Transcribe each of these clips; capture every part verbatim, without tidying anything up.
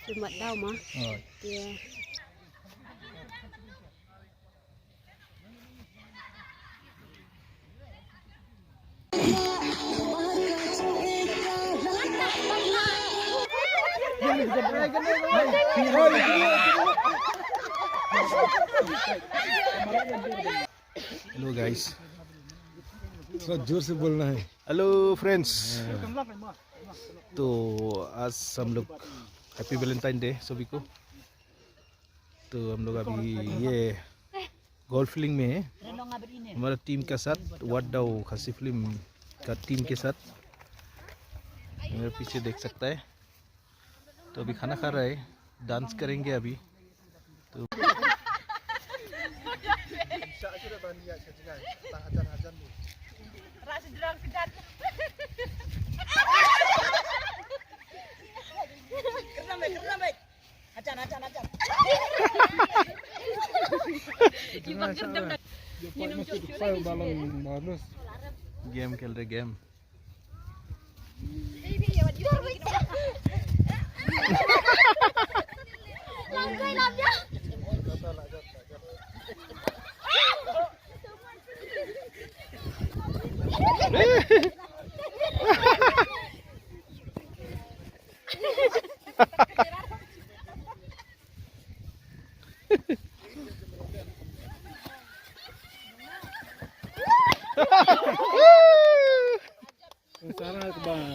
Mat daw ma. Oh. Iya. Hello guys. थोड़ा जोर से बोलना है। Hello friends. तो आज हम लोग Happy Valentine Day सभी को। तो हम लोग अभी ये गोल्फ लिंक में है, हमारा टीम के साथ, वडगांव खासी फिल्म का टीम के साथ। मेरे पीछे देख सकता है। तो अभी खाना खा रहा है, डांस करेंगे अभी। तो Hajan, hajan, hajan. Kiba kerdam dah. Minum jus dulu. Game खेल रहे, game. Langkai lah dia.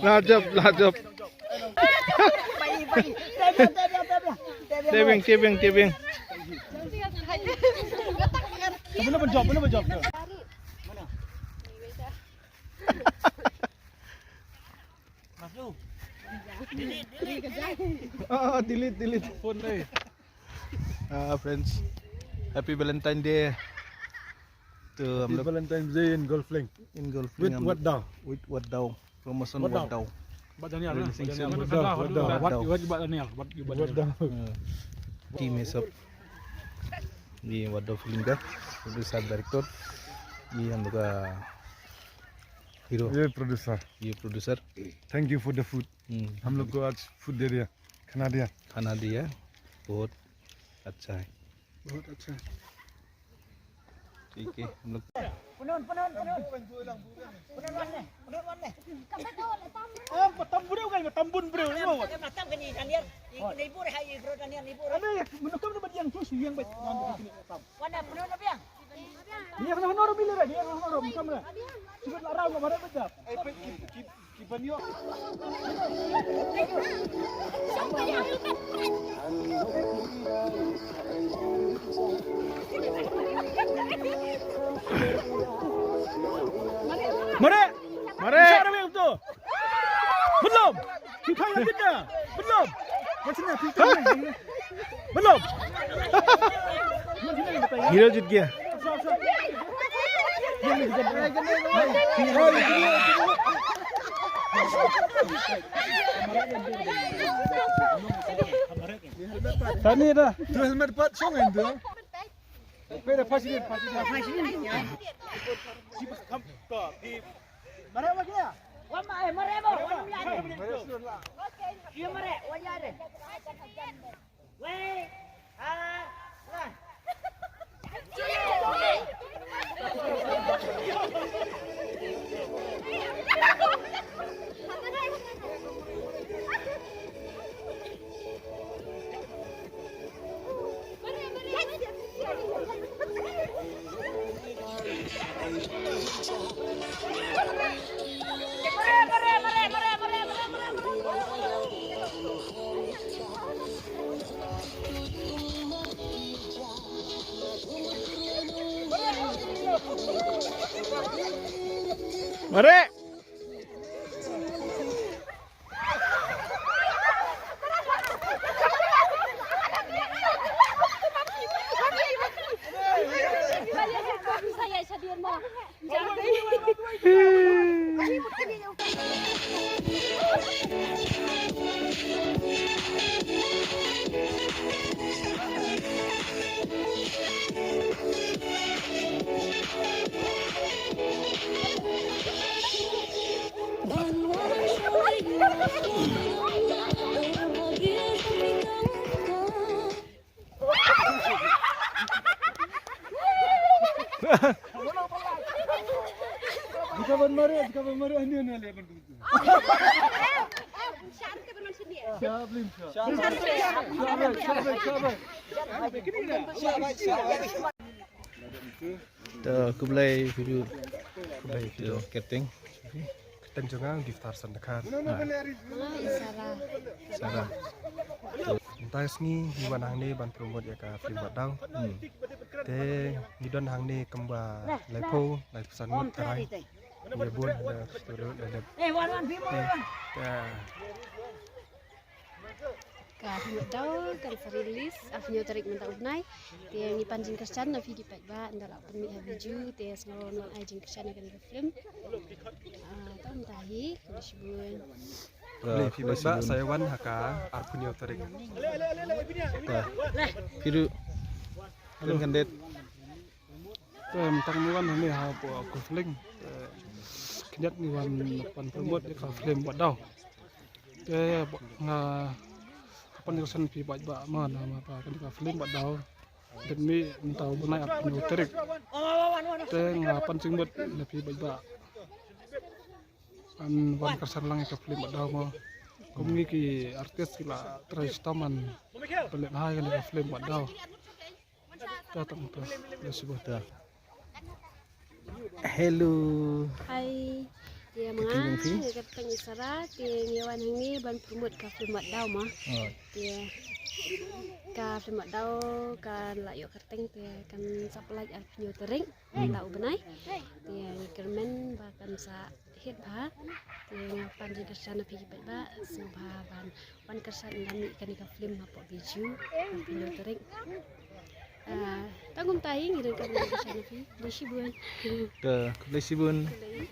Lajab, lajab. Tebing, tebing, tebing. Mana penjawab, mana penjawab? Ah, delete, delete. Phone deh. Ah, friends, Happy Valentine Day. तो हम लोग Valentine's Day in Golf Link. In Golf Link with वडगांव। With वडगांव। Promotion वडगांव। वडगांव। Bad Daniel, Releasing Bad Daniel। Soon। वडगांव, वडगांव। Bad Daniel। Bad Daniel। Team है सब। ये वडगांव फिल्म का प्रोड्यूसर, डायरेक्टर। ये हम लोग का हीरो। ये प्रोड्यूसर। ये प्रोड्यूसर। Thank you for the food। हम्म। हम लोग को आज फूड दे दिया, खाना दिया। खाना दिया, बहुत अच्छा है। बहुत अच्छा है। ठीक है, हम लोग Punun, punun, punun. Punun wan ne, punun wan ne. Em, matam breu kan, matam bun breu. Em, matam kan ni Daniel. Ni bur hai bro Daniel ni bur. Ane, menukam na badiang tu si yang baik. Wan ne, punun na biang. Dia kena honor bila dia, dia kena honor bukan mana. Sebut lah rau enggak marah betul. Eh, pet, ki, ki, ki ban yo. Mare, mare. Belum. Belum. Belum. Hero जीत गया। Tani dah. Tu helmet pat song itu. Pera pasi, pasi, pasi. Mare wa kya? Wa ma, eh, mare ba, wa ma ya. Iya mare, wa ya de. Wei, ah, lah. Mare. Jika ban mareh, jika ban mareh, ini, ini, ini, ini. Siap, Lim, siap. Siap, siap, siap. To, khublei video. Khublei video. Kerteng. Kerteng jong nga u Giftar Sandakhan. Sarah. Mynta ka sngi ngi wan hangne ban promote ïa ka film Wad Daw. Hmm. Te ngi don hangne kumba laiphew, laiphew san ngut tharai. Ngi bun, eh, studio, eh, dep. Eh, wan, wan, Bim, wan, wan. Te, Ka film Wad Daw kan sa release ha arphew hynñiew tarik mynta u bnai. Te ngi pan jingkyrshan na phi ki paidbah, ynda la pynmih ha video, te sngewbha wan ai jingkyrshan ïa kane ka film. Ah, to mynta hi, khublei shibun. Khublei phi paidbah, sa ïa wan ha ka arphew hynñiew tarik. Phi ruh. Hello. Kan det. Te mynta ngi wan hangne hapoh Khusleng. Te khyndiat ngi wan pan promote ïa ka film Wad Daw. Te ba-, nga pan kyrshan phi paidbah mo namar ba kane ka film Wad Daw. Dep mih mynta u bnai arphew hynñiew tarik. Te nga pan jingmut na phi paidbah. Ban wan kyrshan lang ïa ka film Wad Daw mo. Kum ngi ki artist ki la trai shitom ban pynlehbha ïa kane ka film Wad Daw. Ta tang ta. Khublei shibun. Ta. Hello. Hai. Te ma nga, nga kyrteng i Sarah, te ngi wan hangne ban promote ka film Wad Daw mo. Oh. Te ka film Wad Daw kan la ïoh kyrteng te kan sa pynlait arphew hynñiew tarik. Hmm. Mynta u bnai. Te ngi kyrmen ba kan sa hit bha. Te nga pan jingkyrshan na phi ki paidbah, sngewbha ban wan kyrshan ynda mih kane ka film hapoh video arphew hynñiew tarik. Ah, tang kumta hi, ngi donkam jingkyrshan na phi. Khublei shibun. Te, khublei shibun. Khublei.